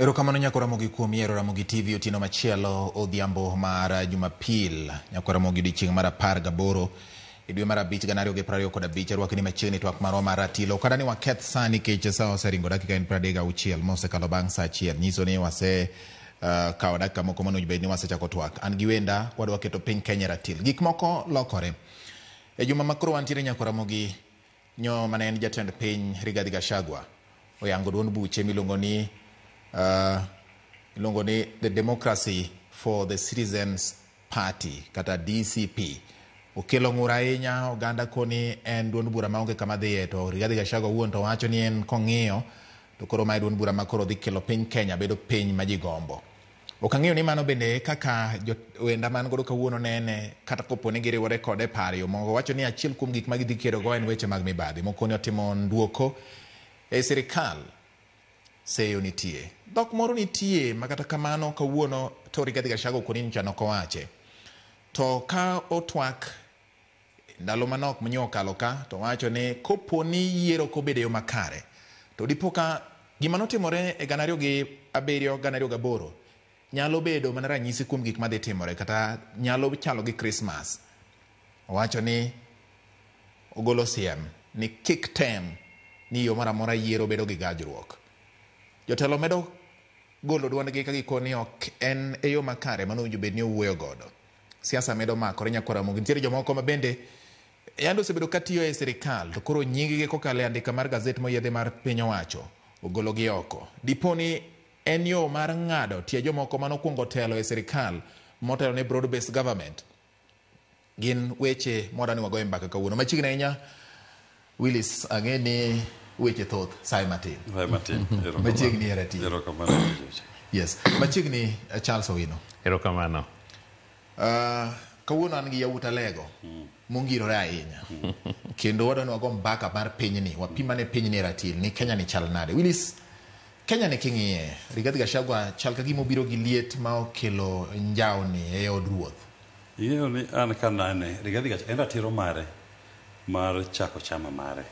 Erokamano Nyako Ramogi kuom yiero Ramogi TV otieno machielo odhiambo mar Jumapil. Nyako Ramogi odiochieng' mar 18 e dwe mar 5 2025 arwaki ni machiegni twak marwa mar ratilo. Ok adani waketh sa nikech sa oseringo dakika en 36 mosekalo bang' sa achiel. Nyiso ni wase kawo dakika moko mane bed ni wasechako twak. An gi wenda wadwa keto piny Kenya e ratil. Gik moko lokore. E juma ma koro wantiere Nyako Ramogi nyo mane en jatend piny Rigathi Gachagua oyango duond buche miluongo ni iluongo ni The Democracy for the Citizens Party kata DCP. Okelo ng'ur ahinya oganda koni en duond bura maonge kama dhiye to Rigathi Gachagua owuon to wacho ni en kong'iyo to koro mae duond bura ma koro dhi kelo piny Kenya bedo piny ma ji gombo. Ok ang'eyo ni mano bende kaka wenda man godo kawuono nene kata kopo ni giriwore kode e paro yo moko wacho ni achiel kuom gik ma gidhi kedogo en weche mag mibadhi. Moko ni otimo nduoko e sirikal seyo nitie. Dhok moro nitie ma kata kamano kawuono to Rigathi Gachagua okoni nyocha nok owache. To ka otwak ndalo manok manyo okalo ka to wacho ni kopo ni yiero ok obedo e yo makare to dipo ka gima notimore e 2007 2008 nyalo bedo mana ranyisi kuom gik madhi timore kata nyalo chalo gi Christmas. Owacho ni ogolo siem ni kik tem ni yo moro amora yiero bedo gi gajruok. Jotelo medo golo duondgi ka gikoni ok en e yo makare mano owinjo bed ni owuoyo godo. Siasa medo makore Nyakwar Ramogi. Nitiere jomoko ma bende yande osebedo katiyo e sirikal to koro nying gi kokalo e andika mar gazet moyiedhi mar piny owacho ogologi oko. Dipo ni en yo mar ng'ado tie jomoko manokwongo telo e sirikal motelo ne broad based government. Gin weche mwadwa ni wagoye mbaka kawuono. Machiegni ahinya Willis ang'e ni weche thoth sae matin. Sae matin. Machiegni e ratiro. Erokamano. Yes. Machiegni Charles Owino. Erokamano. Kawuono an gi yawuot Alego mongirore ahinya. Kendo wadwa ni wago mbaka mar pinyni, wapim ane pinyni e ratil ni Kenya ni chal nade. Willis, Kenya ni king'iye, Rigathi Gachagua chal ka gima obiro gi liet ma okelo njawni e od ruoth. Ing'eyo ni an kanene, Rigathi Gachagua en ratiro mare mar chako chama mare.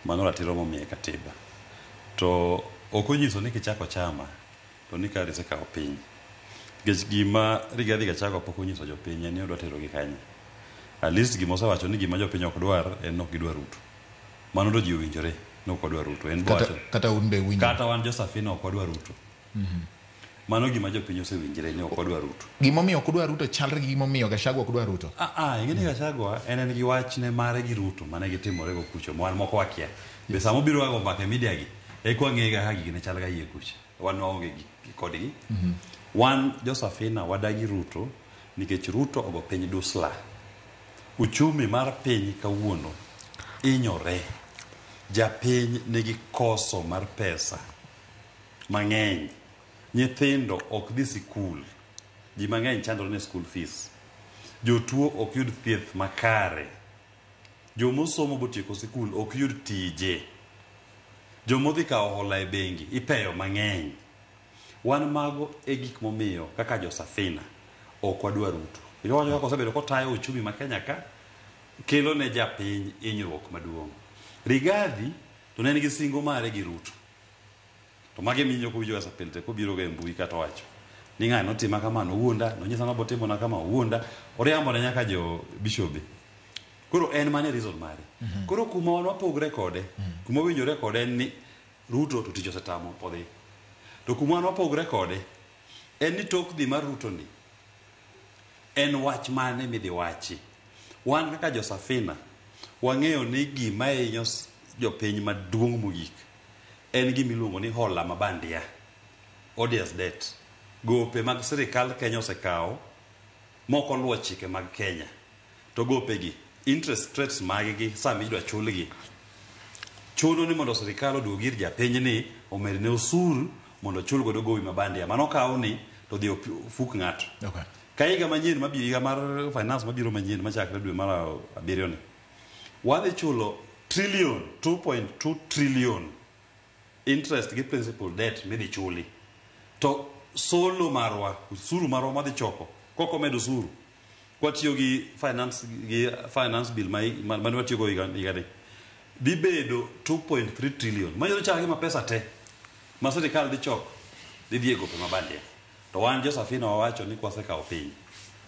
Mano ratiro momiye katiba. To ok onyiso ni kichako chama to ni kare isekawo piny. Nikech gima Rigathi Gachagua pok onyiso jopiny en ni odwa terogi kanye. At least gima osewacho ni gima jopiny ok dwar en ni ok gidwar Ruto. Mano to ji owinjore ni ok wadwar Ruto. En Kata, kata un be winjo. Kata wan jo Safina ok wadwar Ruto. Mano gima jopiny osewinjre ni ok wadwar Ruto. Gimomiyo ok udwar Ruto chalre gi gimomiyo Gachagua ok dwar Ruto. Ah ah, ing'e ni Gachagua en en gi wachne mare gi Ruto mane gitimore go kucho ma wan moko wakia. Be sama obiro ga go mbaka e media gi, eka wang'e ga kaka gigi ne chal ga iye kucha. Wan waonge gi kodgi. Wan jo Safina wadagi Ruto nikech Ruto ogo piny dusla. Uchumi mar piny kawuono inyore. Japiny nigi koso mar pesa mang'eny. Nyithindo ok dhi sikul. Ji mang'eny chandore ne school fees. Jotuo ok yud thieth makare. Jomosomo botieko sikul ok yud tije. Jomodhi kawo hola e bengi ipeyo mang'eny. Wan mago e gik momiyo kaka jo Safina ok wadwar Ruto. Iwacho kaka osebedo kotayo uchumi ma Kenya ka kelo ne japiny hinyruok maduong'. Rigathi to ne en gi singo mare gi Ruto. To magi emiyo kowinjo ga sapil te kobiro ga e mbui kata owacho ni ng'ani notima kama nowuonda, nonyisa ni obotimona kama owuonda, oriambo ne nyaka jo bishobe. Koro en mano e reason mare. Koro kuma wan wapogre kode, kuma wawinjore kode en ni Ruto to tich osetamo odhi. To kuma wan wapogre kode en ni tok dhi mar Ruto ni en wach mane midhi wachi. Wan kaka jo Safina wang'eyo ni gima hinyo jopiny maduong' mogik en gima iluongo ni hola ma bandia, odious debt. Gope mag sirikal Kenya osekawo mok oluwo chike mag Kenya. To gopegi, interest rates mag gi sama idwa chulgi, chuno ni mondo sirikal oduog ir japiny ni omedne osuru mondo ochul godo gowi ma bandia. Mano okaw ni to odhi ofuk ng'ato. Okay. Ka higa manyien mabiro, higa mar finance mabiro manyien machakre dwe mar abiriyo ni, wadhi chulo trillion, 2.2 trillion interest gi principal debt midhi chuli. To solo marwa, osuru marwa madhi choko, kok omed osuru, kwatiyo gi finance, gi finance bill mane watiyo go higa ni, dhi bedo 2.3 trillion. Manyiso chal gima pesa te ma sirikal dhi choko Dhi dhi e gope ma bandia. To wan jo Safina wawacho ni kwasekawo piny,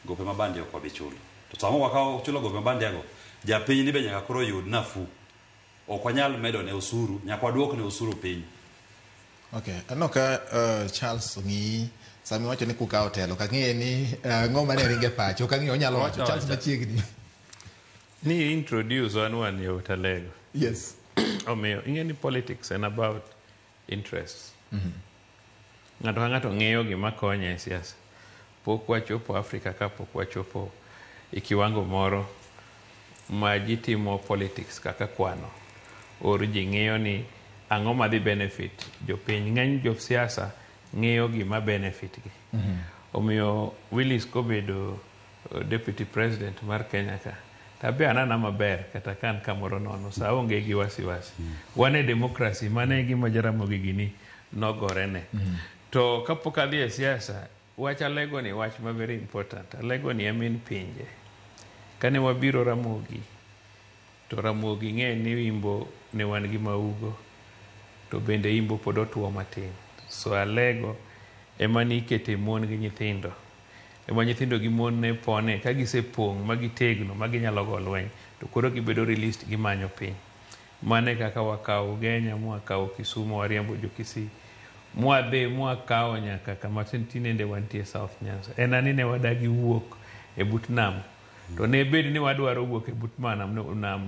gope ma bandia ok wabi chulo. To sama wakawo chulo gope ma bandia go, japiny ni be nyaka koro yud nafuu. Ok wanyal medo ne osuru, nyaka waduok ne osuru piny. Okay, aneno ka Charles ong'iyi sama iwacho ni kukawo telo, ok ang'eyo ni ang'o mane ringe pache, ok ang'eyo onyalo wacho Charles machiegni. Ni introduce wan wan yawuot Alego. Yes. Omiyo ing'e ni politics en about interests. Ng'ato ka ng'ato ng'iyo gima konye e siasa. Pok wachopo Africa ka pok wachopo e kiwango moro ma ji timo politics kaka kwano. Or ji ng'iyo ni ang'o madhi benefit jopiny. Ng'eny josiasa ng'iyo gima benefit gi. Omiyo Willis kobedo deputy president mar Kenya ka, tabe anana maber kata ka an kamoro nono, sa onge gi wasiwasi. Wan e democracy, mano e gima Jaramogi gini nogorene. To kapok adhi e siasa, wach Alego ni wach ma very important. Alego ni e min pinje. Kane wabiro Ramogi, to Ramogi ng'e ni Imbo ne wan gi Maugo, to bende Imbo pod otuo matin. So Alego ema nikete mon gi nyithindo. Ema nyithindo gi mon ne pone, ka gisepong' ma gitegno ma ginyalo go lweny, to koro gibedo released gimanyo piny. Mano e kaka wakawo Ugenya, mwakawo Kisumu, wariembo jo Kisii. Mwadhi mwakawo nyaka kama tinende wantie South Nyanza. En ani ne wadagi wuok e but nam. To ne bed ni wadwaro wuok e but nam,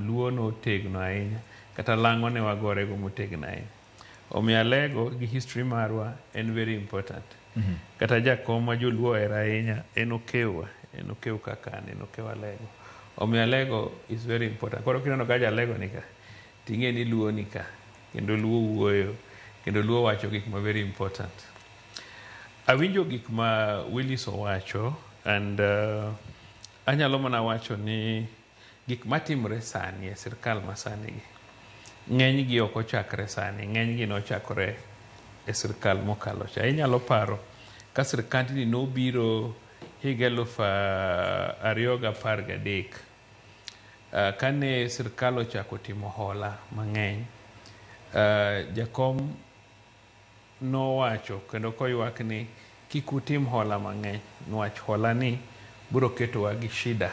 Luo notegno ahinya. Kata lang'o ne wagorego motegno ahinya. Omiyo Alego gi history marwa en very important. Kata jakom ma joluo ohero ahinya en Okewa, en Okew kaka an, en Okew Alego. Omiyo Alego is very important. Koro kineno ka Jalego ni ka, ting'e ni Luo ni ka, kendo Luo wuoyo, kendo Luo wacho gik ma very important. Awinjo gik ma Willis owacho and anyalo mana wacho ni gik matimore sani e sirkal masani gi, ng'eny gi ok ochakre sani, ng'eny gi nochakore e sirkal mokalo cha. Inyalo paro ka sirkandni nobiro higa 2013, kane sirkal ochako timo hola mang'eny, jakom nowacho kendo koywak ni kik utim hola mang'eny niwach hola ni biro ketowa gi shida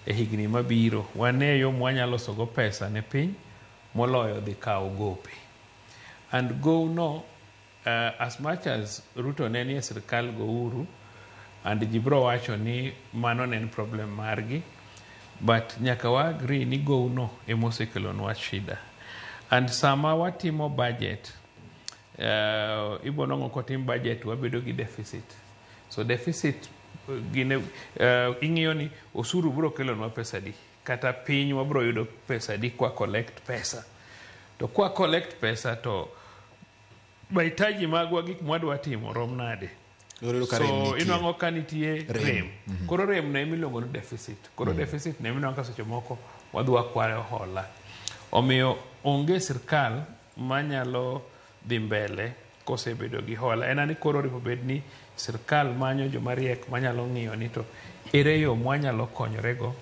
e higni mabiro. Wane yo mwanyalo losogo pesa ne piny moloyo dhi kawo gope. And gow no, as much as Ruto ne nie sirkal gouru, and ji biro wacho ni mano ne en problem margi, but nyaka wa agree ni gow no emosekelonwa shida. And sama watimo budget, ibo nwang'o kotim budget wabedo gi deficit. So deficit gine, ing'iyo ni osuru biro kelonwa pesa di, kata piny wabiro yudo pesa di kwa collect pesa. To kwa collect pesa to mahitaji magwa gik mwadwa timo rom nade? So inwang'o ka nitie rem. Koro rem no ema iluongo ni deficit. Koro deficit no ema inwang'o ka seche moko wadhi wakwayo hola. Omiyo onge sirkal manyalo dhi mbele kosebedo gi hola. En ani koro onego bed ni sirkal manyo joma riek manyalo ng'iyo ni to ere yo mwanyalo konyorego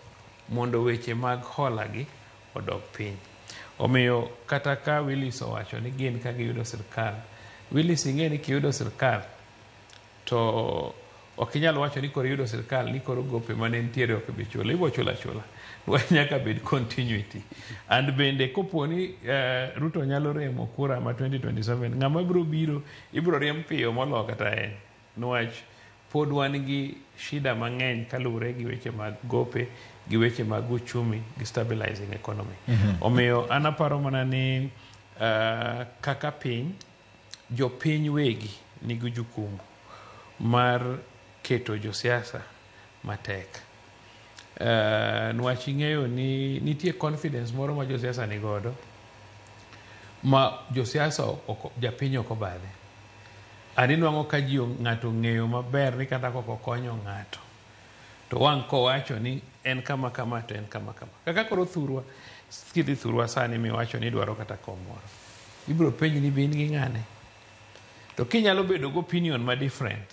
mondo weche mag hola gi odog piny. Omiyo kata ka Willis owacho ni gin ka giyudo sirkal, Willis ing'e ni kiyudo sirkal to ok inyal wacho ni koro iyudo sirkal ni koro gope mane nitiere ok ibi chulo, ibo chulo achula. Nyaka bed continuity. And bende kopo ni Ruto nyalo remo kura ma 2027, ng'ama biro biro ibiro riemb piyo moloyo kata en. Niwach pod wan gi shida mang'eny kaluwore gi weche mag gope, gi weche mag uchumi, gi stabilizing economy. Omiyo an aparo mana ni kaka piny, jopiny wegi nigi jukumu mar keto josiasa matek. Niwach ing'eyo ni nitie confidence moro ma josiasa nigodo ma josiasa japiny ok obadhe. And inwang'o ka ji ng'ato ong'eyo maber ni kata kok okonyo ng'ato to wang' kowacho ni en kama kama to en kama kama. Kaka koro thurwa, kidhi thurwa sani miwacho ni idwaro kata kom moro, ibiro penji ni be in gi ng'ane. To kinyalo bedo gi opinion ma different,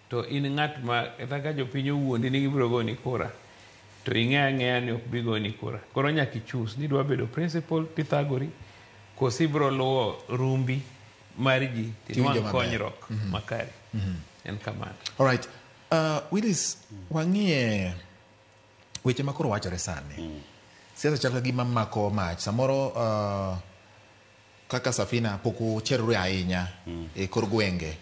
to in ng'at ma kata ka jopiny owuondi ni gibiro goni kura, to ing'e ang'eya ni ok bi goni kura. Koro nyaka i choose ni idwa bedo principle tithagori, koso ibiro luwo rumbi mar ji Tiwinjo tinwang' maber. Konyruok makare en kamano. Alright. Willis, wang'iye weche ma koro wachore sani. Siasa chal ka gima mako mach. Samoro kaka Safina pok ucherore ahinya e kor gwenge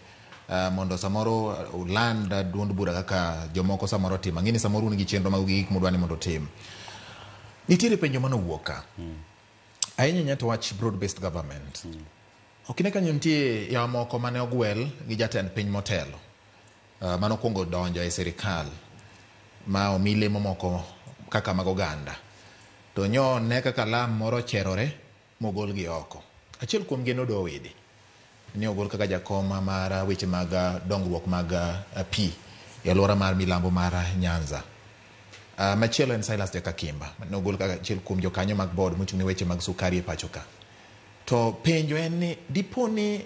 mondo samoro uland duond bura kaka jomoko samoro timo. Ang'e ni samoro un gi chenro mag gik mudwa ni mondo utim. Nitiere penjo manowuok ka. Ahinya ahinya to wach broad based government. Ok ine kanyo nitie yawa moko mane ogwel gi jatend piny motelo. Manokwongo donjo e sirikal ma omi lemo moko kaka mag oganda to nyo ne kaka lam moro ocherore mogolgi oko. Achiel kuomgi en Odo Owidi ne ogol kaka jakom mar weche mag dongruok mag pi e alwora mar milambo mar Nyanza. Machielo en Silas Jakakimba ne ogol kaka achiel kuom jokanyo mag board mochung' ne weche mag sukari e pacho ka. To penjo en ni dipo ni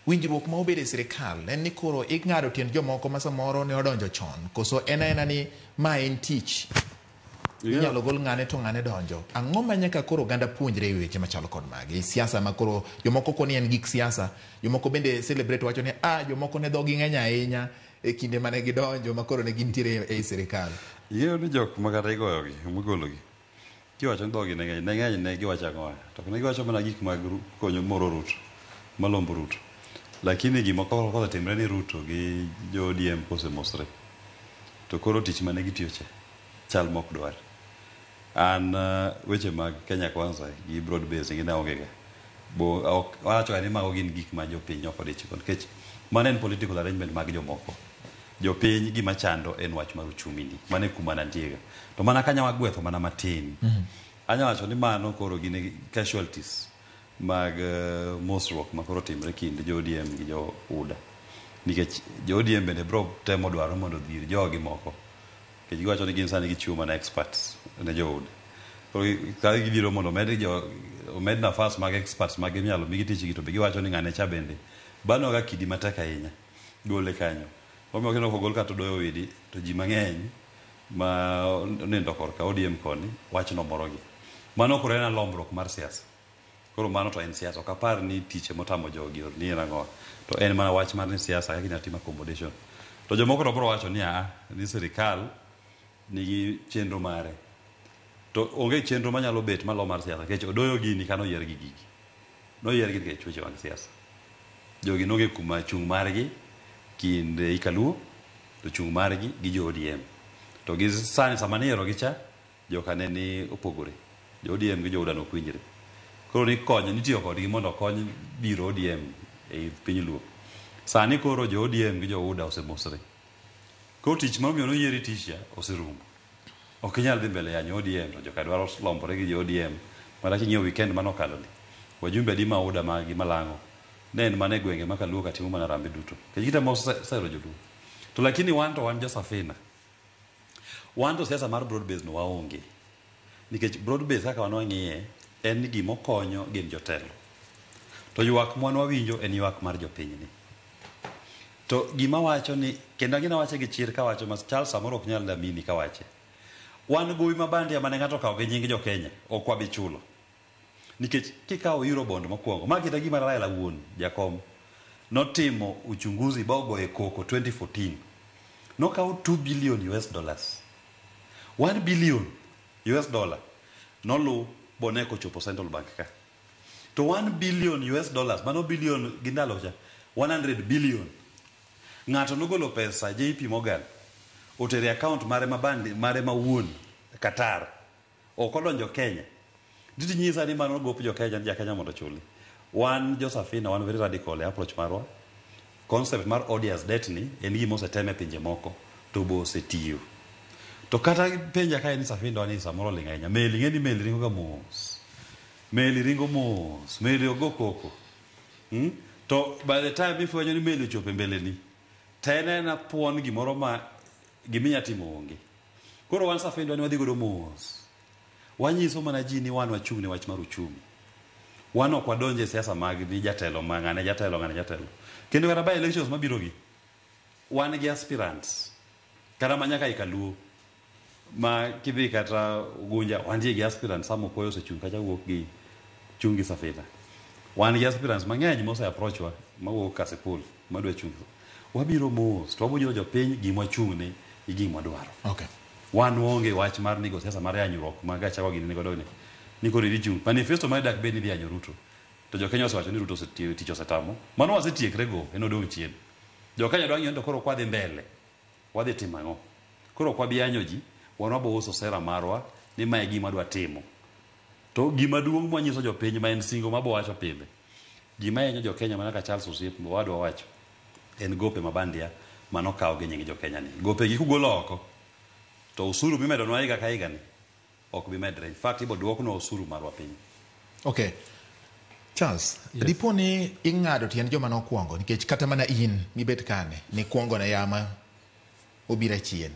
winjruok ma obedo e sirikal en ni koro ing'ado tiend jomoko ma samoro ne odonjo chon koso en aena ni ma en tich inyalo gol ng'ane to ng'ane donjo. Ang'o ma nyaka koro oganda puonjre e weche machalo kod magi e siasa ma koro jomoko koni en gik siasa, jomoko bende celebrate wacho ni ah, jomoko ne dhogi ng'eny ahinya e kinde mane gidonjo ma koro ne gintiere ei sirikal. Ing'eyo ni jok ma kata igoyogi, migologi, kiwacho ni dhogi ne ng'eny, ne ng'eny ne giwacho ang'o? To ne giwacho mana gik mag konyo moro Ruto, malombo Ruto. Lakini gima kosetimre ni Ruto gi jo ODM kosemosre, to koro tich mane gitiyo cha chal mok dwar. An weche mag Kenya Kwanza gi broad base gi ne onge ga. Bo ok wacho ga ni mago gin gik ma jopiny ok odich go nikech mano en political arrangement mag jomoko. Jopiny gima chando en wach mar uchumi ni. Mano e kuma nantie ga. To mana kanya wagwetho mana matin. Anya wacho ni mano koro gin casualties mag mosruok ma koro timre kind jo ODM gi jo UDA. Nikech jo ODM bende bro temo dwaro mondo odhir jogi moko. Nikech giwacho ni gin sani gichiwo mana experts ne jo UDA. Koro ka gibiro mondo omed jo omed nafas mag experts mag inyalo migi tich gi to be giwacho ni ng'ane cha bende bano ga kidi matek ahinya gole kanyo. Omiyo kineno kogol kata Odoyo Owidi to ji mang'eny ma onindo korka ODM koni wachno morogi. Mano koro en alombruok mar siasa. Koro mano to en siasa. Ok apar ni tich emotamo jogi or ni en ang'o. To en mana wach mar ni siasa kaka inyalo tim accommodation. To jomoko to biro wacho ni aa, ni sirikal nigi chenro mare. To onge chenro manyalo bet malo mar siasa nikech Odoyo gini kano yier gi gigi. Noyier gi nikech weche mag siasa. Jogi nonge kuma chung' margi kind Ikaluo to chung' margi gi jo ODM. To gi sani sama niyiero gi cha, joka ne ni opogore. Jo ODM gi jo UDA nok winjre. Koro ni konyo nitiyo kodgi mondo okony biro ODM ei piny Luo. Sani koro jo ODM gi jo UDA osemosre. Koro tich momiyo noyieri tich cha oserumo. Ok inyal dhi mbele yanyo ODM to joka dwaro lombore gi jo ODM. Mana king'iyo weekend manokalo ni. Wajumbe adi ma UDA ma gi malang'o. Ne en mana e gwenge ma Kaluo ka timo mana rambe duto. Nikech gitemo sero joluo. To lakini wan to wan jo Safina. Wan to siasa mar broad base no waonge. Nikech broad base kaka wan wang'iye en ni gimokonyo gin jotelo. To ywak mwan wawinjo en ywak mar jopinyni. To gima wacho ni kendo ang'e nawache gi chir kawacho ma Charles samoro ok nyal amini kawache. Wan gowi ma bandia mane ng'ato okawo gi nying jo Kenya ok wabi chulo. Nikech kikawo Eurobond mokwongo, ma kata gima Raila wuon jakom notimo uchunguzi ba ogoye koko 2014. Nokawo 2 billion US dollars. 1 billion US dollar noluw bone kochopo Central Bank ka. To 1 billion US dollars, mano billion gi ndalo cha, 100 billion. Ng'ato nogolo pesa JP Morgan otere e account mare ma bandi mare ma wuon Qatar. Ok odonjo Kenya. Diti nyisa ni mano gop jo Kenya ni ja Kenya mondo ochuli. Wan jo Safina wan very radical e approach marwa. Concept mar odious debt ni en gima osetem e pinje moko to be osetiyo. To kata penja kae ni Safina ni samoro oling' ahinya. Meli ng'e ni meli ringo ga mos. Meli ringo mos. Meli ok go koko. To by the time ifwenyo ni meli ochopo e mbeleni, to en ena thuon gimoro ma giminya timo onge. Koro wan Safina ni wadhi godo mos. Wanyiso mana ji ni wan wachung' ne wach mar uchumi. Wan ok wadonje e siasa mag ni jatelo ma ng'ane jatelo ng'ane jatelo. Kendo kata by elections mabiro gi, wan gi aspirants. Kata ma nyaka e Kaluo. Ma kidhi kata Ugunja, wantie gi aspirants Sam Okoyo osechung' kacha wuok gi chung' gi Safina. Wan gi aspirants mang'eny mose approach wa mawuok Kasipul madwa chung'. Wabiro mos to wabiro jopiny gima wachung'ne gi gima wadwaro. Okay. Wan waonge wach mar nigo siasa mar yanyruok ma Gachagua gini nigodo ni. Ni koro idhi chung'. Manifesto mare dak bed ni idhi yanyo Ruto. To jo Kenya osewacho ni Ruto osetiyo tich osetamo. Mano wasetiekre go en odong' chien. Jo Kenya dwa ng'iyo ni to koro kwadhi mbele. Wadhi timo ang'o? Koro ok wabi yanyo ji, wan wabo uso sera marwa ni mae gima wadwa timo. To gima duong' mwanyiso jopiny ma en singo mabo wacho pile. Gima yanyo jo Kenya mana ka Charles Osiep owadwa wacho en gope mabandia manokaw gi nying jo Kenya ni. Gope gi kugolo oko to usuru mimedonwa higa ka higa ni ok bi medre. In fact ibo duoknwa usuru marwa piny. Okay. Charles, yes. Dipo ni ing'ado tiend joma nokwongo nikech kata mana in mibet kane nikwongo ne yama obiro chien.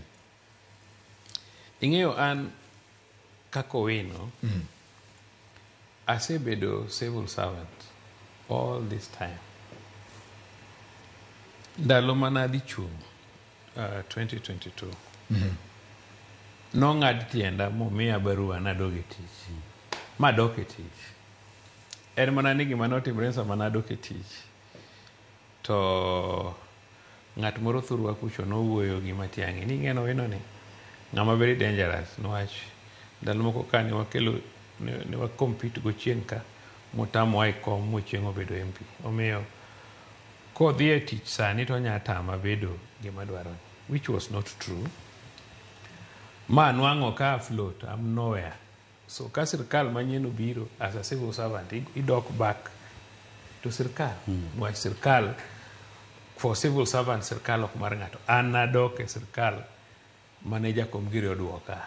Ing'eyo an kaka Owino, asebedo civil servant all this time. Ndalo mana adhi chung' 2022 nong'ad tienda momiya barua nadog e tich. Madok e tich. En mana ni gima notimore sama nadok e tich to ng'at moro thurwa kucho nowuoyo gi Matiang'i ni ing'eno Owino ni ng'ama very dangerous niwach ndalo moko ka ne wakelo ne wa compete go chieng' ka motamowa e kom mochieng' obedo MP. Omiyo kodhi e tich sani to onya tama bedo gima dwaro which was not true. Ma nwang'o ka afloat, I'm nowhere. So ka sirkal manyien obiro as a civil servant idok back to sirkal. Niwach sirkal for civil servant sirkal ok mar ng'ato. An nadok e sirkal mane Jakom Giri oduoka.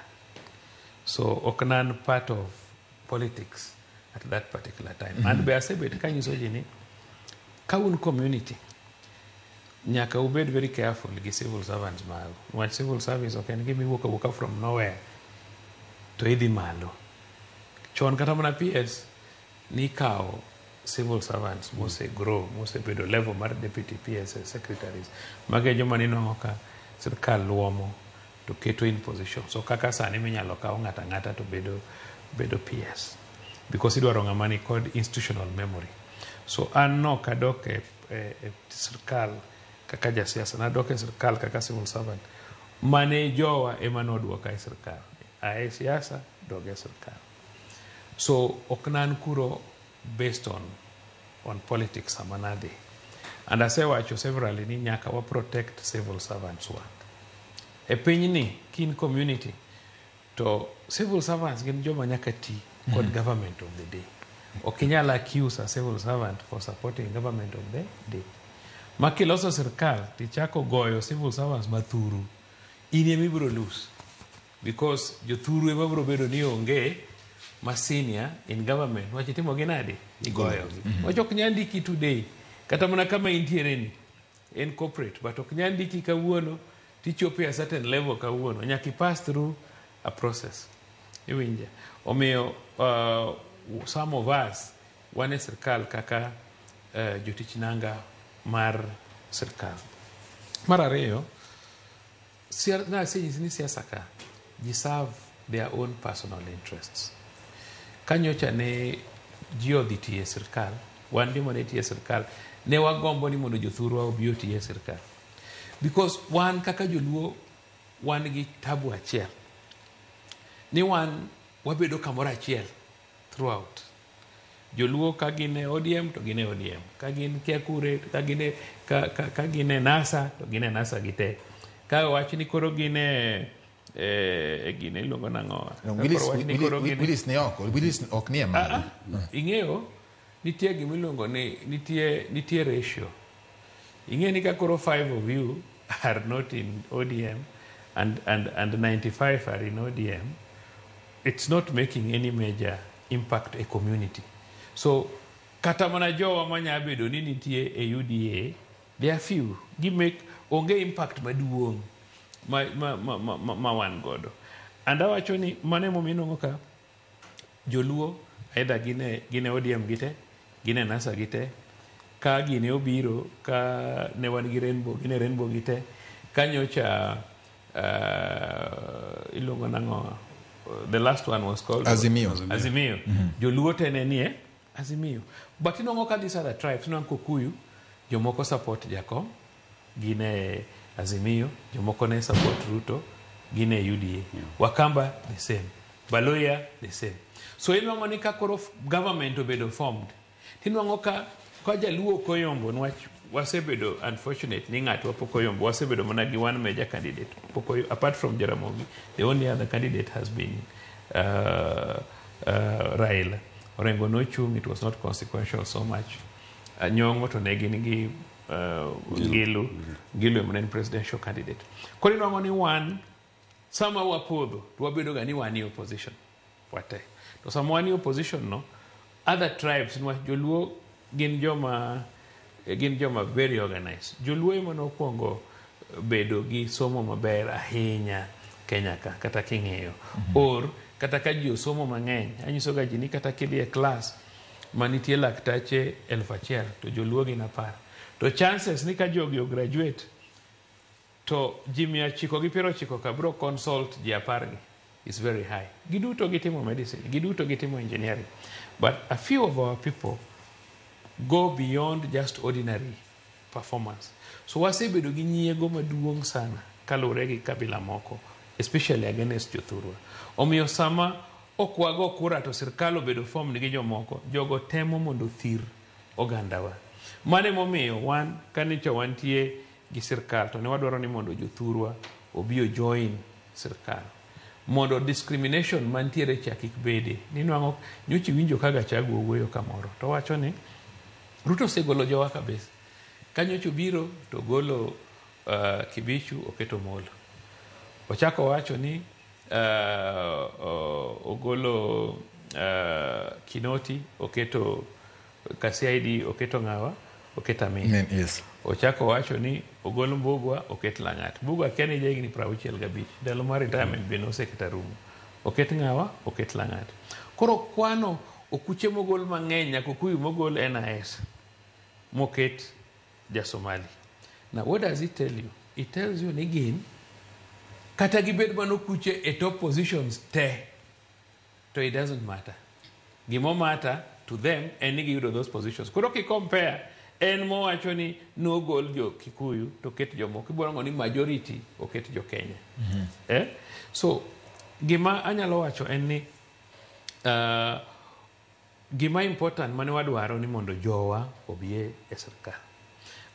So ok nan part of politics at that particular time. And be asebet kanyiso ji ni ka un community nyaka ubed very careful gi civil servants magu. Niwach civil service ok en gima iwuok awuoka from nowhere to idhi malo. Chon kata mana PS nikawo civil servants mose grow, mosebedo level mar deputy PS secretaries. Magi e joma ninwang'o ka sirkal luomo to keto in position. So kaka sani minyalo kaw ng'ato ang'ata to bedo PS. Because idwaro ng'ama ni kod institutional memory. So an nok adok e sirkal kaka jasiasa, nadok e sirkal kaka civil servant. Mane jowa ema noduoka e sirkal. Ae siasa, dog e sirkal. So ok nan kuro based on politics sama nadhi. And asewacho severally ni nyaka wa protect civil servants wa. E pinyni, kin community, to civil servants gin joma nyaka ti kod government of the day. Ok inyal accuse a civil servant for supporting government of the day. Ma kiloso sirkal tichako goyo civil servants mathuru, in ema ibiro lose. Because jothuru ema biro bedo ni onge ma senior in government. Wach itimo gi nade? Igoyogi. Wach ok nyal ndiki today. Kata mana kama intiere ni, en corporate, but ok nyal ndiki kawuono tichopo e a certain level kawuono. Nyaka i pass through a process. Iwinja? Omiyo some of us wan e sirkal kaka jotich nanga mar sirkal. Mar ariyo, nasenyisi ni siasa ka ji serve their own personal interests. Ka nyocha ne ji odhi tiyo e sirkal, wan joma ne tiyo e sirkal, ne wagombo ni mondo jothurwa obi oti e sirkal. Because wan kaka joluo wan gi tabu achiel. Ni wan wabedo kamoro achiel throughout. Joluo ka gin e ODM to gin e ODM. Ka gin kia kure, ka gin e, ka gin e NASA to gin e NASA gite. Ka wach ni koro gin e gine iluongo nang'o? No, Ka Willis, koro wach ni koro gin e- Willis ni oko, Willis ok nie malo. Ing'eyo nitie gima iluongo ni nitie ratio. Ing'eyo ni ka koro 5 of you are not in ODM and 95 are in ODM, it's not making any major impact a community. So kata mana jowa manya bedo ni nitie e UDA, they are few. Gi make onge impact maduong' ma wan godo. And awacho ni mano emomiyo inwang'o ka joluo either gine ODM gite, gine NASA gite, ka gine obiro, ka ne wan gi Rainbow, gine Rainbow gite, ka nyocha iluongo nang'o, the last one was called Azimio. Azimio. Joluo te ne nie Azimio. But inwang'o ka these other tribes, inwang'o Kikuyu, jomoko support Jakom, gin e Azimio, jomoko ne support Ruto, gin e UDA. Wakamba the same. Baluhya the same. So inwang'o ni ka koro government obedo formed, tinwang'o ka Jaluo ok oyombo, niwach wasebedo unfortunate ni ng'atwa pok oyombo, wasebedo mana gi one major candidate. Pok apart from Jaramogi, the only other candidate has been Raila. Orengo nochung', it was not consequential so much. Nyong'o to ne gin gi Ngilu, Ngilu ema ne en presidential candidate. Koro inwang'o ni wan sama wapodho to wabedo ga ni wan e opposition wate. To sama wan e opposition no, other tribes, niwach Joluo gin joma very organized. Joluo ema nokwongo bedo gi somo maber ahinya Kenya ka, kata king'iyo. Or kata ka ji osomo mang'eny, anyiso ga ji ni kata kidhi e class manitie laktache 1000 to Joluo gin 10. To chances ni ka jogi o graduate to ji 990 ka biro consult ji 10 gi is very high. Giduto gitimo medicine, giduto gitimo engineering. But a few of our people go beyond just ordinary performance. So wasebedo gi nyiego maduong' sana kaluwore gi kabila moko, especially against jothurwa. Omiyo sama ok wago kura to sirkal obedo formed gi jomoko, jogo temo mondo othir ogandawa. Mano emomiyo wan kanicha wantie gi sirkal to ne wadwaro ni mondo jothurwa obi o join sirkal mondo discrimination mantiere cha kik bede. Ninwang'o nyocha iwinjo ka Gachagua owuoyo kamoro to wacho ni Ruto osegolo jowa kabisa. Ka nyocha obiro to ogolo Kibichu oketo Molo. Ochako owacho ni ogolo Kinoti oketo ka CID oketo ng'awa oketo Amin. Amin, yes. Ochako owacho ni ogol Mbugua oket Lang'at. Mbugua kia ni jahigni 65 ndalo mar retirement be noseketa rumo. Oket ng'awa oket Lang'at. Koro kwano okuche mogol mang'eny nyaka okuyu mogol NIS moket ja Somali. Now what does it tell you? It tells you ni gin kata gibed mana okuche e top positions te to it doesn't matter. Gimo matter to them en ni giyudo those positions. Koro ki compare en mowacho ni nogol jo Kikuyu to ket jomoko ibiro nwang'o ni majority oket jo Kenya. Eh? So gima anyalo wacho en ni gima important mane wadwaro ni mondo jowa obi e sirkal.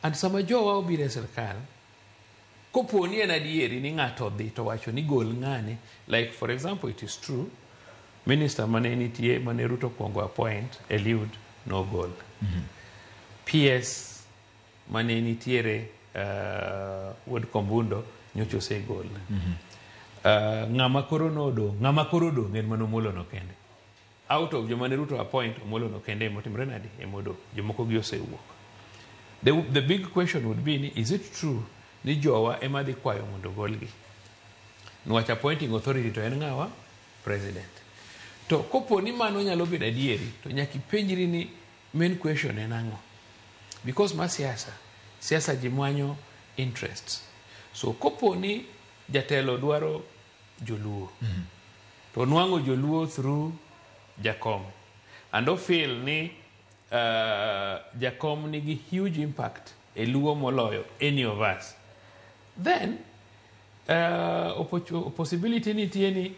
And sama jowa obiro e sirkal, kopo ni en adieri ni ng'ato odhi to wacho ni gol ng'ane, like for example it is true, minister mane nitie mane Ruto okuongo appoint Eliud nogol. PS mane nitiere Wuod Kombundo nyocha osegol. Ng'ama koro nodong', ng'ama koro odong' en mana Omolo no kende. Out of joma ne Ruto appoint, Omolo no kende emotimre nade emodong'. Jomoko gi osewuok. The big question would be ni is it true ni jowa ema dhi kwayo mondo ogolgi? Niwach appointing authority to en ng'awa? President. To kopo ni mano nyalo bedo adieri, to nyaka ipenjri ni main question en ang'o? Because ma siasa, siasa ji manyo interests. So kopo ni jatelo dwaro joluo, to nwang'o joluo through Jakom. And o feel ni Jakom nigi huge impact e luo moloyo any of us. Then possibility nitie ni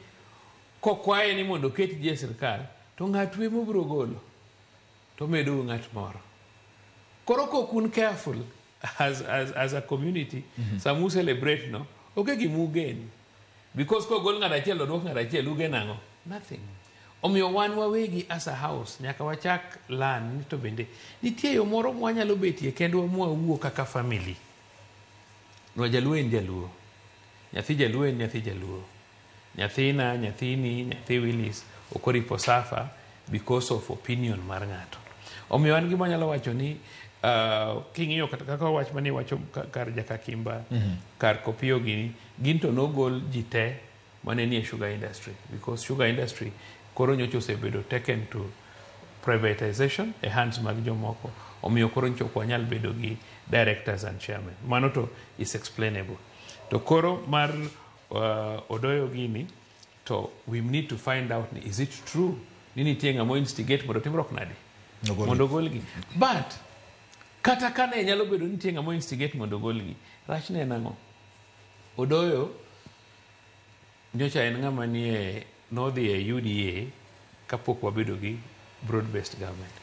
kokwaye ni mondo oket ji e sirkal to ng'at ema obiro golo to medou ng'at moro. Koro kok un careful as a community, sama u celebrate no, onge gima ugen. Because kogol ng'at achiel to duok ng'at achiel, ugen ang'o? Nothing. Omiyo wan wawegi as a house nyaka wachak learn ni to bende nitie yo moro mwanyalo betie kendwa mwawuo kaka family. Nwa jaluo en jaluo. Nyathi jaluo en nyathi jaluo. Nyathina, nyathini, nyathi Willis ok oripo suffer because of opinion mar ng'ato. Omiyo an gima anyalo wacho ni king'iyo kata kaka wach mane iwacho kar Jakakimba, kar Kopiyo gini, gin to nogol ji te mane nie sugar industry because sugar industry koro nyocha osebedo taken to privatization e hands mag jomoko. Omiyo koro nyocha ok wanyal bedo gi directors and chairmen. Mano to is explainable. To koro mar Odoyo gini to we need to find out ni is it true ni nitie ng'ama instigate mondo timruok nade Mondo ogolgi. But kata kane nyalo bedo ni nitie ng'ama instigate mondo ogolgi, rachne en ang'o? Odoyo nyocha en ng'ama nie nodhi e UDA kapok wabedo gi broad based government.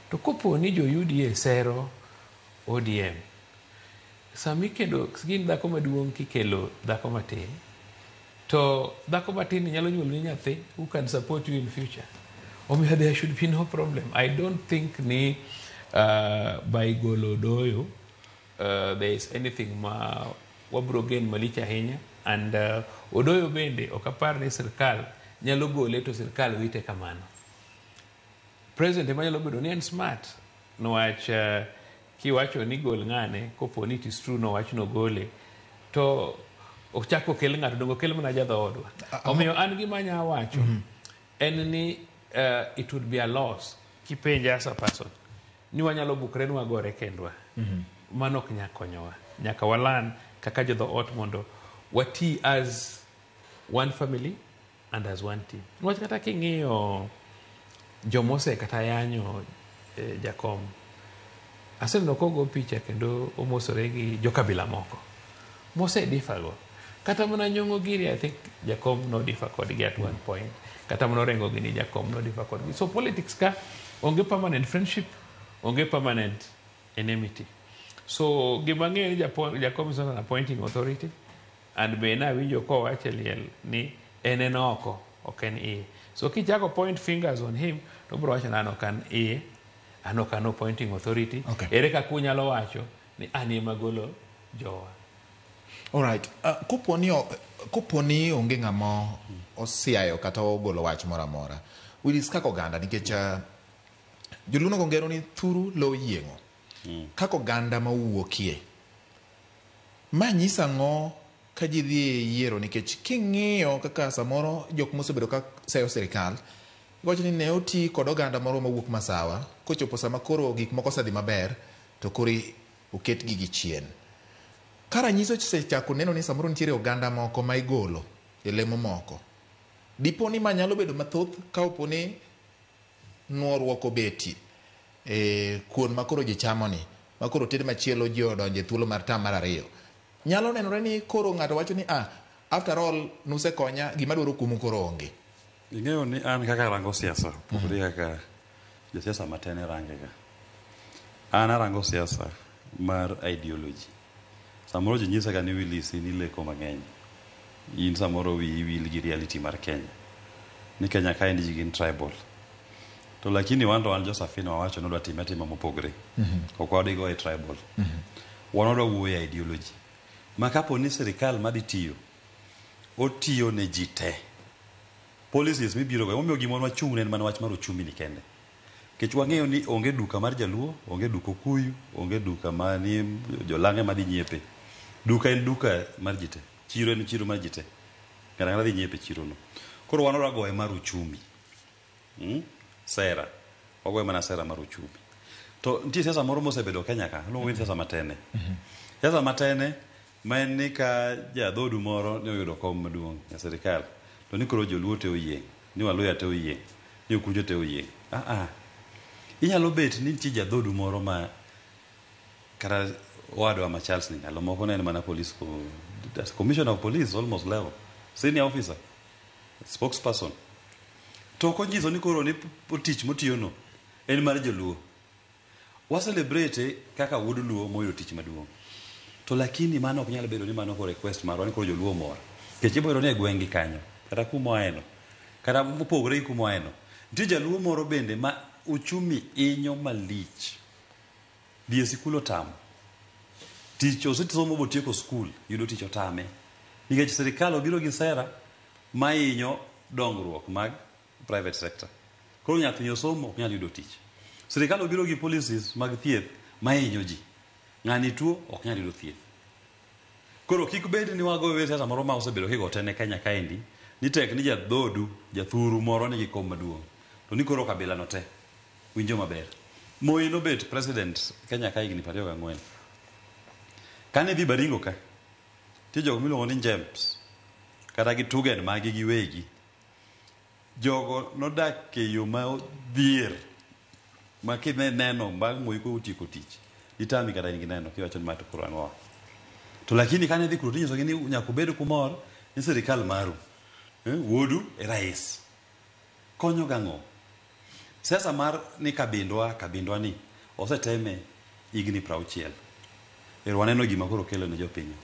To kopo ni jo UDA sero ODM, sami kendo gin dhako maduong' kikelo dhako matin, to dhako matin ni nyalo nyuolo ni nyathi who can support you in future. Omiyo there should be no problem. I don't think ni by golo Odoyo there is anything ma wabro gain malich ahinya. And Odoyo bende ok apar ni sirkal nyalo gole to sirkal wite kamano. President ema nyalo bedo ni en smart niwach kiwacho ni gol ng'ane kopo ni it is true nowach nogole to ochak okel ng'ato dongo okel mana jadhoodwa. Omiyo an gima anya wacho en ni it would be a loss kipenja as a person ni wanyalo bukre ni wagore kendwa. Mano ok nyal konyowa. Nyaka walan kaka jodhoot mondo wati as one family and as one team. Niwach kata king'iyo jomose kata yanyo jakom, aseneno kogo picha kendo omosore gi jokabila moko mose differ go. Kata mana Nyong'o giri, I think jakom no differ kodgi at one point. Kata mana Orengo gini jakom no differ kodgi. So politics ka onge permanent friendship, onge permanent enmity. So gima ang'eyo ni jakom is not an appointing authority, and be nawinjo kowacho e liel ni en oko, ok en iye. So kichako point fingers on him, to obiro wacho ni an ok an iye, an ok an appointing authority. Ere kaka unyalo wacho ni an ema golo jowa? Alright. Kopo ni onge ng'ama osiayo kata ogolo wach moro amora, Willis, kaka oganda, nikech joluo nogo ngero ni thuru lo yieng'o. Kaka oganda mawuokie, ma nyiso ang'o ka ji dhi e yiero? Nikech king'iyo kaka samoro jok mosebedo ka seyo sirikal iwacho ni ne oti kod oganda moro mawuok Masawa, kochopo sama koro gik moko osedhi maber to koro oket gigi chien. Ka ranyisi osechako neno ni samoro nitiere oganda moko ma igolo e lemo moko, dipo ni ma nyalo bedo mathoth ka opo ni nuoruok obetie e kuon ma koro ji chamo ni ma koro ted machielo ji odonjo e thuolo mar tam mar ariyo, nyalo nenore ni koro ng'ato wacho ni ah, after all nusekonya, gima dwaro kuomu koro onge. Ing'eyo ni an kaka arango siasa opogore kaka josiasa matene range ga. An arango siasa mar ideology. Samoro ji nyisa ga ni Willis in ileko mang'eny. In samoro wiyi wil gi reality mar Kenya. Ni Kenya kaendi ji gin tribal. To lakini wan to wan jo Safina wawacho ni wadwa time atima mopogore. Ok wadhi goye tribal. Wan wadwa wuoyo e ideology. Ma kapo ni sirikal madhi tiyo, otiyo ne ji te. Policies mibiro go, emomiyo gima wan wachung' ne en mana wach mar uchumi ni kende. Nikech wang'eyo ni onge duka mar jaluo, onge duka okuyu, onge duka mani jolang'e madhi nyiepe. Duka en duka mar ji te. Chiro en chiro mar ji te. Ng'ato ang'ata dhi nyiepe e chiro no. Koro wan wadwa goye mar uchumi. Sera. Wagoye mana sera mar uchumi. To nitie siasa moro mosebedo Kenya ka, iluongo ni siasa matene. Siasa matene ma en ni ka jadhodu moro ne oyudo kom maduong' e sirikal, to ni koro joluo te oyieng', ni waluya te oyieng', ni okuche te oyieng'. Ah ah. Inyalo bet ni nitie jadhodu moro ma kata owadwa ma Charles ni ndalo moko ne en mana police commissioner of police almost level, senior officer, spokesperson. To ok onyiso ni koro ni tich motiyono en mar joluo. Wa celebrate kaka wuod luo moyudo tich maduong'. To lakini mano ok nyal bedo ni mano koro request marwa ni koro joluo omor. Nikech ibo yudo ni e gweng' gi kanyo, kata kuma oaeno, kata mopogore gi kuma oaeno, nitie jaluo moro bende ma uchumi inyo malich. Dhi e sikul otamo. Tich osesomo botieko skul, yudo tich otame. Nikech sirikal obiro gi sera ma hinyo dongruok mag private sector. Koro nyathini osomo ok nyal yudo tich. Sirikal obiro gi policies mag thieth ma hinyo ji. Ng'ani tuo ok nyal yudo thieth. Koro kik bed ni wago siasa moro ma osebedo kigo te ne Kenya kaendi ni tek ni jadhodu jathuru moro nigi kom maduong' to ni koro kabila no te winjo maber. Moi nobet president Kenya ka higni 24. Kane dhi Baringo ka, nitie jogo miluongo ni Njems kata gi Tugen magi giwegi. Jogo nodak e yo ma odhier. Ma kineno bang' Moi kotieko tich, ditami kata in gi neno kiwacho ni ma to koro ang'owa. To lakini kane dhi kuro tinyisogi ni nyaka ubed kumor ni sirikal maru. Wuodu e rais. Konyo gang'o? Siasa mar ni kabindwa, kabindwa ni oseteme higni 60. Ero waneno gima koro kelo ne jopiny.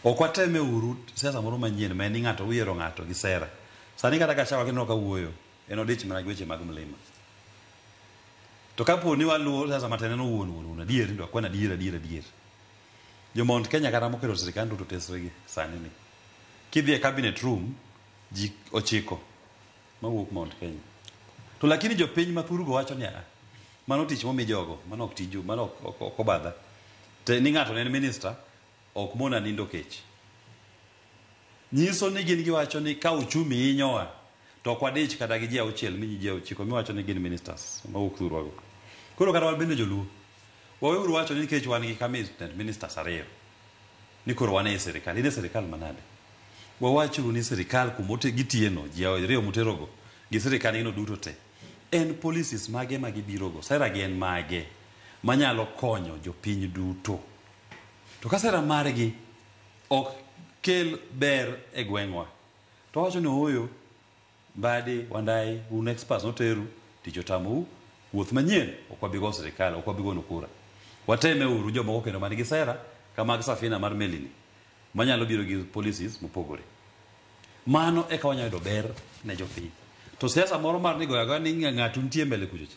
Ok wateme uru siasa moro manyien ma en ni ng'ato uyiero ng'ato gi sera. Sani kata Gachagua kineno ka wuoyo, en odich mana gi weche mag mlima. To kapo ni waluwo siasa matin en owuon wuon wuon adier ni wakwan adier adier adier. Jo Mount Kenya kata moketo sirikand Ruto tesre gi sani ni. Kidhi e cabinet room, ji 9 mawuok Mount Kenya. To lakini jopiny ma thurgo wacho ni a mano tich momi jogo, mano ok tiju, mano ok obadha. Te ni ng'ato ne en minister, ok mona nindo kech. Nyiso ni gin giwacho ni ka uchumi hinyowa, to ok wadich kata gi ji 6 mi ji 9 miwacho ni gin ministers mawuok thurwago. Koro kata wan bende joluo, waweuru wacho ni nikech wan gi cabinet ministers 2, ni koro wan e sirikal. In e sirikal manade? Wawachuru ni sirikal kuma gitiyeno, ji 2 moterogo, gi sirikal gino duto te. En policies mage ma gibirogo, sera gi en mage manyalo konyo jopiny duto. To ka sera margi ok kel ber e gweng'wa, to wacho ni ooyo, Mbadi, Wandayi, un experts noteru, tich otamou, wuoth manyien ok wabi go sirikal, ok wabi gonu kura. Wateme uru jomoko kendo man gi sera ka mag safina mar melini manyalo biro gi policies mopogore. Mano eka wanyalo yudo ber ne jopiny. To siasa moro mar ni goyo agoya ni ng'ato nitie mbele kucho cha.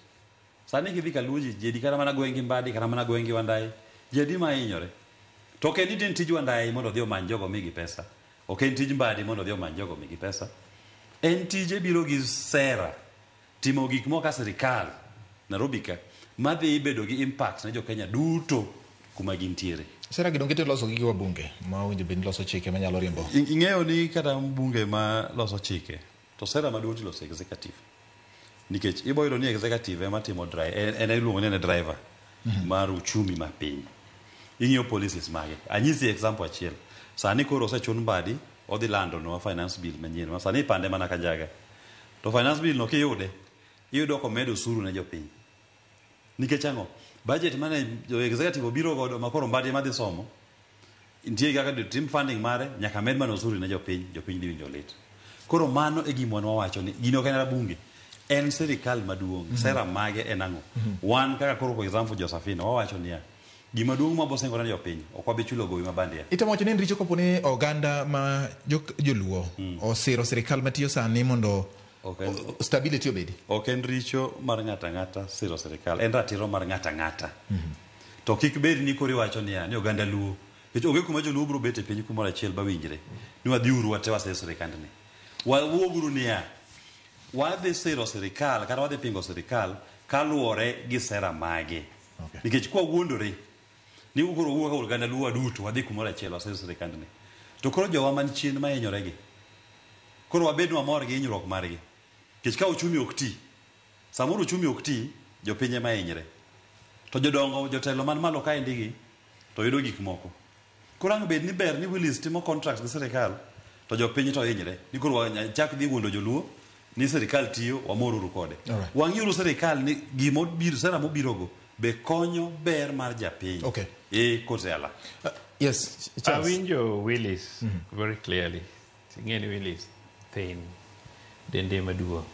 Sani kidhi kaluo ji, jedi kata mana gweng' gi Mbadi, kata mana gweng' gi Wandayi, jedi ma hinyore. To ok en ni tij Wandayi mondo odhi omany jogo migi pesa. Ok en tij Mbadi mondo odhi omany jogo migi pesa. En tije biro gi sera, timo gik moko ka sirikal Nairobi ka, madhi bedo gi impact ne jo Kenya duto kuma gintiere. Sera gi donge loso gi wabunge ma owinjo bed ni loso chike manyalo riembo. Ing'eyo ni kata mbunge ma loso chike, to sera maduong' tiloso executive. Nikech ibo yudo ni executive ema timo drive, en iluongo ni en e driver mar uchumi ma piny. Ing'iyo policies mage. Anyisi example achiel. Sani koro osechun Mbadi odhi lando nwa finance bill manyien. Ma sani ipande mana kanjaga. To finance bill no kiyude, iyudo komedo osuru ne jopiny. Nikech ang'o? Budget mane jo executive obiro godo ma koro Mbadi ema dhi somo, nitie kaka tim funding mare, nyaka med mana osuru ne jopiny, jopiny dhi winjo lit. Koro mano e gima wan wawacho ni gini ok en rabunge, en sirikal maduong', sera mage en ang'o? Wan kaka koro for example jo Safina wawacho niya, gima duong' ma bosengore ne jopiny, ok wabi chulo gowi ma bandia. Itemo wacho ni en richo kapo ni oganda ma joluo osiro sirikal matiyo sani mondo stability obedi. Ok en richo mar ng'ato ang'ata siro sirikal, en ratiro mar ng'ato ang'ata. To kik bed ni koro iwacho niya, ni oganda luo. Nikech onge kuma joluo biro bet e piny kumoro achiel bawinjre. Ni wadhiuru wate wasir sirikandni. Wawuoguru niya, wadhi siro sirikal kata wadhi pingo sirikal kaluwore gi sera mage. Nikech kwa wuondore ni koro wuok ka oganda luo duto wadhi kumoro achiel wasir sirikandni. To koro jowa man chien ma hinyore gi. Koro wabed mamor gi hinyruok margi. Nikech ka uchumi ok ti, samoro uchumi ok ti, jopiny ema hinyre. To jodongo, jotelo man malo kaendi gi, to yudo gik moko. Koro ang' bed ni ber ni Willis timo contracts gi sirikal, to jopiny to hinyre. Ni koro chak dhi wuondo joluo ni sirikal tiyo, wamoruru kode. Wang'iuru sirikal ni gimobiro, sera mobirogo be konyo ber mar japiny. Kotela. Yes, Charles. Awinjo Willis very clearly. Ing'e ni Willis thin, dende maduong'.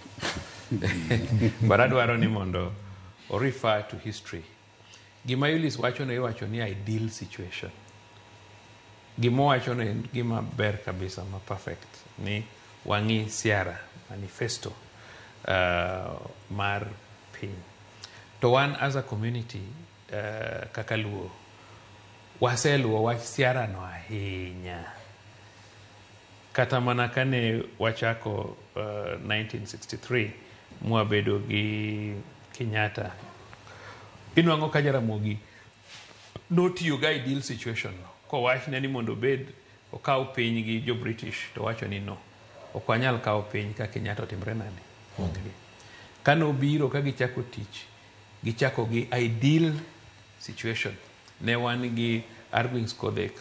But adwaro ni mondo o refer to history. Gima Willis wacho no iwacho ni ideal situation. Gima owacho no en gima ber kabisa, ma perfect. Ni wang'i siara, manifesto mar piny. To wan as a community kaka Luo, waseluwo wach siara no ahinya. Kata mana kane wachako 1963 mwabedo gi Kenyatta, inwang'o ka Jaramogi notiyo gi ideal situation no. Kowachne ni mondo obed okaw piny gi jo British, to wacho ni no, ok wanyal kawo piny ka Kenyatta otimre nade. Kane obiro ka gichako tich, gichako gi ideal situation. Ne wan gi Argwings Kodhek,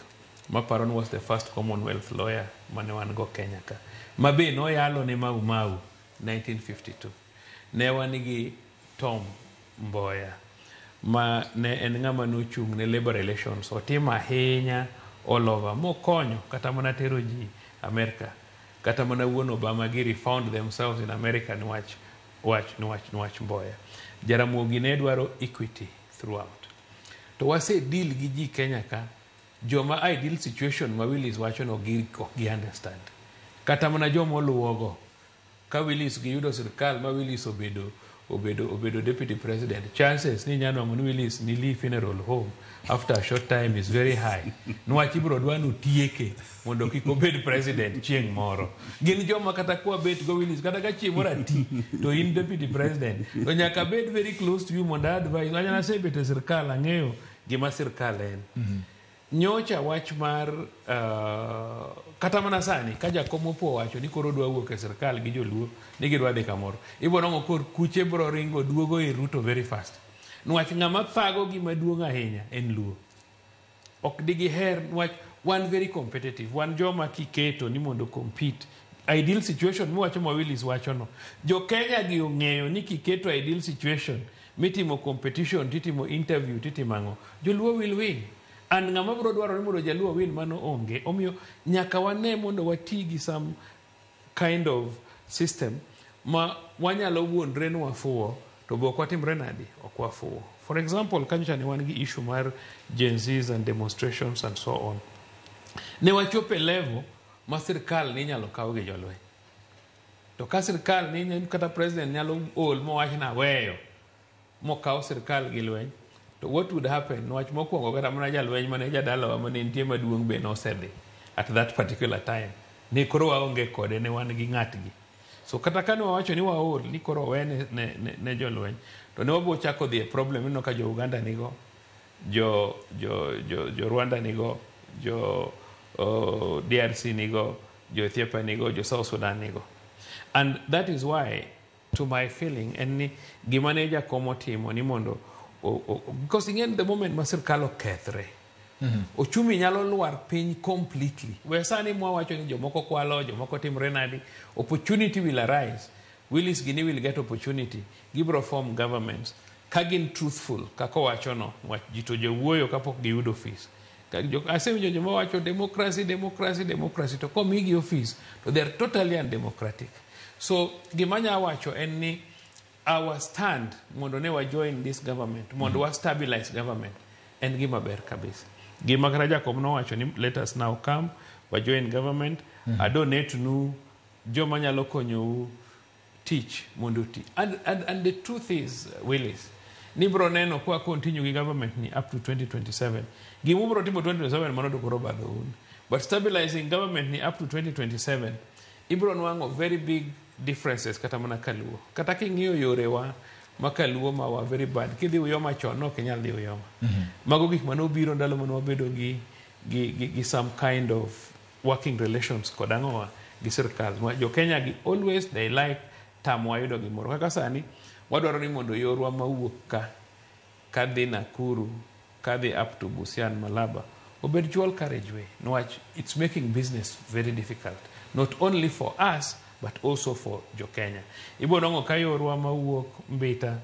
maparo ni was the first Commonwealth lawyer mane wan go Kenya ka. Ma be noyalo ne Mau Mau 1952. Ne wan gi Tom Mboya ma ne en ng'ama nochung' ne labor relations otimo ahinya all over mokonyo kata mana tero ji America kata mana wuon Obama giri found themselves in America niwach wach niwach niwach Mboya. Jaramogi ne dwaro equity throughout. To wase deal gi ji Kenya ka joma ideal situation ma Willis wacho no gi ok gi understand. Kata mana joma oluwogo ka Willis giyudo sirkal ma Willis obedo deputy president, chances ni inyalo nwang'o ni Willis ni Lee funeral home after a short time is very high. Niwach ibiro dwa ni otieke mondo kik obed president chieng' moro. Gin joma kata kwa bet go Willis kata ka chieng' moro ati to in deputy president to nyaka bed very close to you mondo advise. Wach nasebet e sirkal ang'eyo gima sirkal en. Nyocha wach mar kata mana sani ka jakom opo owacho ni koro odwa wuok e sirkal gi joluo ni gidwa dhi kamoro ibiro nwang'o kor kuche biro ringo duogo ir Ruto very fast niwach ng'ama thago gima duong' ahinya en luo ok digiher niwach wan very competitive wan joma kiketo ni mondo compete ideal situation miwacho ma Willis wachono jo Kenya gi ong'eyo ni kiketo ideal situation mitimo competition titimo interview titimo ang'o joluo will win and ng'ama biro dwaro ni mondo jaluo win mano onge omiyo nyaka wane mondo wati gi some kind of system ma wanyalo wuondre ni wafuwo to be ok watimre nadi ok wafuwo for example kanyocha ne wan gi issue mar Gen Zs and demonstrations and so on ne wachopo e level ma sirkal ne inyalo kaw gi jolweny to ka sirkal ni kata president nyalo ol mowach na weyo mokaw sirkal gi lweny to what would happen niwach mokwongo kata mana jalweny mane jadalawa mane nitie maduong' be nosedhi at that particular time ni koro waonge kode ne wan gi ng'atgi so kata kane wawacho ni waol ni koro owe ne jolweny to ne wabo chako dhi e problem ineno ka jo Uganda nigo jo Rwanda nigo jo DRC nigo jo Ethiopia nigo jo South Sudan nigo and that is why to my feeling en ni gima ne jakom otimo ni mondo because ing'e the moment ma sirkal okethre ochumi nyalo lwar piny completely we sani mwawacho ni jomoko kwalo jomoko timre nadi opportunity will arise Willis gini will get opportunity gibro form governments ka gin truthful kaka owachono wach ji to jowuoyo kapok giyudo ofis asewinjo joma wacho democracy democracy democracy to komigi ofis to they are totally undemocratic so gima nya wacho en ni our stand mondo ne wa join this government mondo wa stabilize government en gima ber kabisa gima kata Jacob nowacho ni let us now come wa join government adonate nu joma nyalo konyou tich mondo oti and the truth is Willis ni bro neno kwa continue gi government ni up to 2027 gima ubro timo 2027 mano to koro badho un but stabilizing government ni up to 2027 ibro nwang'o very big differences kata mana kaluo kata king'iyo yorewa ma kaluo ma wa very bad kidhi Uyoma chon no ok inyal dhi Uyoma mago gik manobiro ndalo mane wabedo gi some kind of working relations kod ang'owa gi sirkal jo Kenya gi always they like tamo yudo gimoro kaka sani wadwaro ni mondo yorwa mawuok ka kadhi Nakuru kadhi up to Busia and Malaba obed dual carriageway niwach it's making business very difficult not only for us but also for jo Kenya ibo nwang'o ka yorwa mawuok Mbita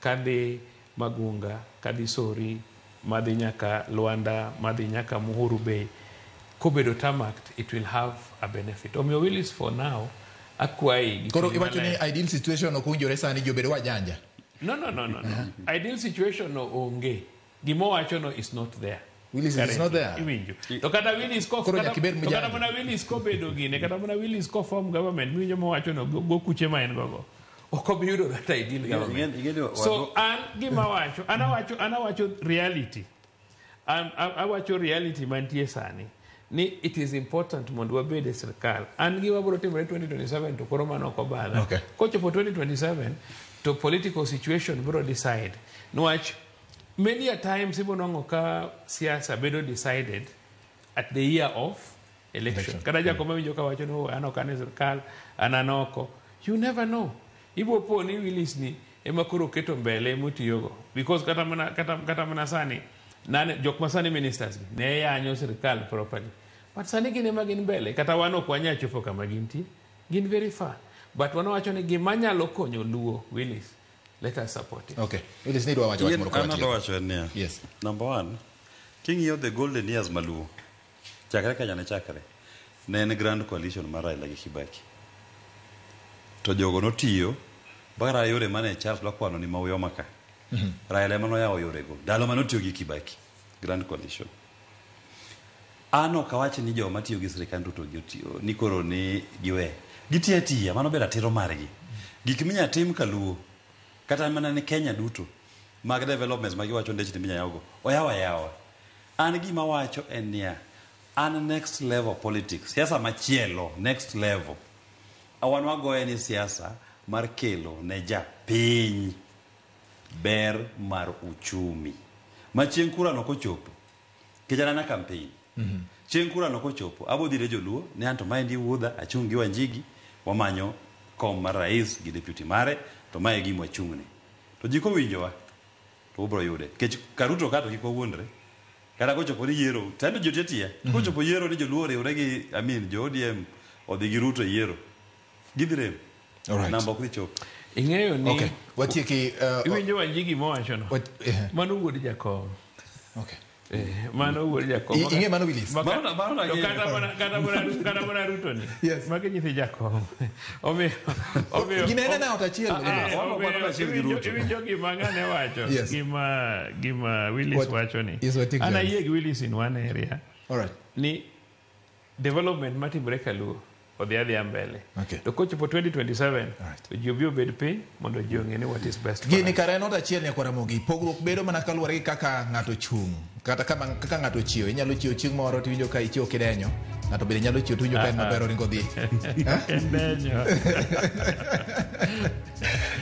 kadhi Magunga kadhi Sori madhi nyaka Luanda madhi nyaka Muhuru Bay kobedo tarmacked it will have a benefit omiyo Willis for now akwayi gi Koro chuny iwacho ni maler. ideal situation ok owinjore sani ji obed wajanja. No. Ideal situation no onge. Gima owacho no is not there. Willis is not there. Iwinjo. To kata Willis ko Koro kata, nyaka ibed to kata mjanja. mana Willis kobedo gine, kata mana Willis ko form government miwinjo mowacho no go kuche ma en gogo. Ok obi yudo that ideal government. Ing'e ni So an gima wacho, an awacho reality. An awacho reality mantie sani ni it is important mondo wabed e sirkal. An gima biro timore 2027 to koro mano ok obadha. Kochopo 2027 to political situation biro decide. Niwach many a times ibo nwang'o ka siasa bedo decided at the year of election. Kata jakoma winjo ka wacho ni "Oh, an ok an e sirkal, an oko. You never know. Ibo po ni Willis ni ema koro keto mbele emotiyogo. Because kata mana sani, nane, jok ma sani ministers gi ne yanyo sirkal properly. But sani gin ema gin mbele. Kata wan ok wanyal chopo kama gintie. Gin very far. But wan wacho ni gima nyalo konyo Luo, Willis, Let us support it. Okay. Willis ni dwa wacho wach moro ka An adwa watieko. wacho en niya. Yes. Number one, king'iyo the golden years maluo, chakre Kenya ne chakre, ne en grand coalition mar Raila gi Kibaki. To jogo notiyo, mpaka yore mane Charles dwa kwano ni Mauyoma ka. Raila ema noyawo yorego, ndalo mane otiyo gi Kibaki, grand coalition. An ok awach ni joma tiyo gi sirikand Ruto gi otiyo, ni koro ni giwe. Gitiyo atiya, mano be ratiro margi. Gik minya tim kaluo, kata mana ni Kenya duto, mag developments ma giwacho ndechni minya yawgo, oyaw ayawa. An gima wacho en niya, an next level politics, siasa machielo, next level. Wan wagoye ni siasa mar kelo ne japiny ber mar uchumi. Ma chieng' kura no kochopo, nikech an ana campaign. Chieng' kura no kochopo, abo dhi ne joluo, ni anto maendi wuodha, achung' gi Wanjigi, wamanyo kom mar rais gi deputy mare, to mae e gima wachung'ne. To ji kowinjowa, to ubro yude. Nikech ka Ruto ka to kik wawuondre. Kata kochopo ni yiero, tendo ji otiyo atiya. Kochopo yiero ni joluo oriwre gi, I mean, jo ODM odhi gi Ruto e yiero. Gidhi rem. Alright. Namba ok dhi chopo. Ing'eyo ni Okay. Watieki iwinjo Wanjigi mowachono. What Mano wuod Jakom. Okay. Mano wuod Jakom. Ing'e mano Willis? Mano To ang'eyo. kata mana Ruto ni. Yes. Magi nyithi Jakom. Omiyo Ginene na ot achiel. Willis. Wan achiel gi Ruto. Iwinjo gima ng'ane wacho. Yes. Gima Willis wacho ni. Yes, watiek An Jones. ayie gi Willis in one area. All right. Ni development matimore kaluo odhi adhiya mbele. Okay. To kochopo 2027 Alright. to ji obi obed piny mondo ji ong'e ni what is best for Gini us. kare en ot achiel nyakwar Ramogi. Pogruok bedo mana kaluwore gi kaka ng'ato chung', kata kama, kaka ng'ato chiewo. Inyalo chiewo chieng' moro tiwinjo ka ichiewo kidenyo. Ng'ato bende nyalo chiewo tiwinjo ka en maber oringo dhi. Denyo.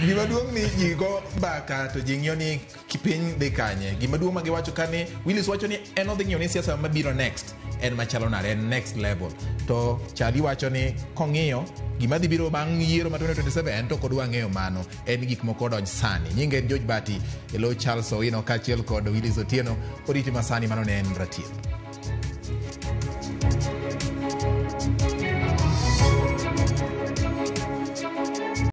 Gima duong' ni ji go mbaka to ji ng'iyo ni piny dhi kanye. Gima duong' ma giwacho ka ni Willis wacho ni en odhi ng'iyo ni siasa mabiro next en machalo nade, en next level. To Chali wacho ni kong'iyo gima dhi biro bang' yiero ma 2027 en to ok odwa ng'eyo mano. En gik moko odonj sani. Nyinge en George Bati, e lo Charles Owino kaachiel kod Willis Otieno. Oriti masani mano ne en Ratiel.